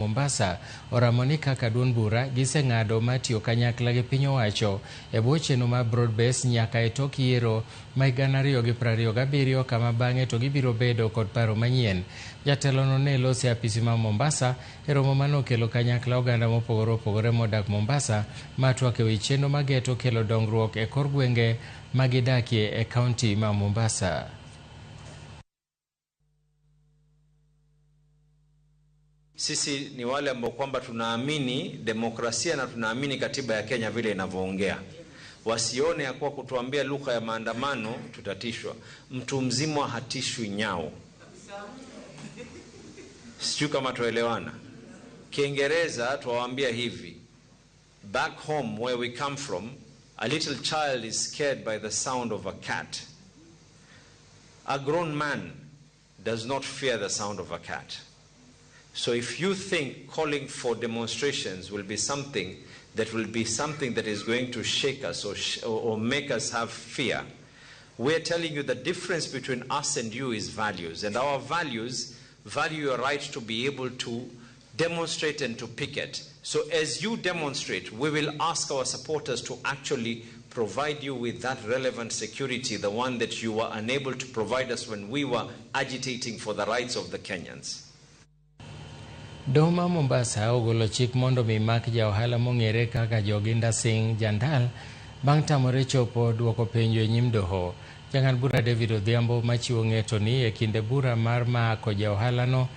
Mombasa oramo ni kaka duond bura giseng'ado mar tiyo kanyakla gi piny owacho e bwo chenro mar broad base nyaka e tok yiero ma 2027 kama bang'e to gibiro bedo kod paro manyien. Jatelono ne loso e apisi ma Mombasa e romo manokelo kanyakla oganda mopogore opogore modak Mombasa ma twak e wi chenro mageto kelo dongruok e kor gwenge magidakie e kaunti ma Mombasa. Sisi ni wale ambao kwamba tunaamini demokrasia na tunaamini katiba ya Kenya vile inavyoongea. Wasione ya kuwa kutuambia lugha ya maandamano tutatishwa. Mtu mzima hatishwi nyao. Sijui kama tuelewana. Kiingereza tuwaambia hivi, back home where we come from, a little child is scared by the sound of a cat. A grown man does not fear the sound of a cat. So if you think calling for demonstrations will be something that will be something that is going to shake us or make us have fear, we're telling you the difference between us and you is values. And our values value your right to be able to demonstrate and to picket. So as you demonstrate, we will ask our supporters to actually provide you with that relevant security, the one that you were unable to provide us when we were agitating for the rights of the Kenyans. Doho ma Mombasa ogolo chik mondo mi mak ja ohala mong'ere kaka Joginda Singh Jandal bang' tamore chopo duoko penjo e nyim doho. Jang'ad bura David Odhiambo machiwo ng'eto ni e kinde bura mar mako ja ohalano.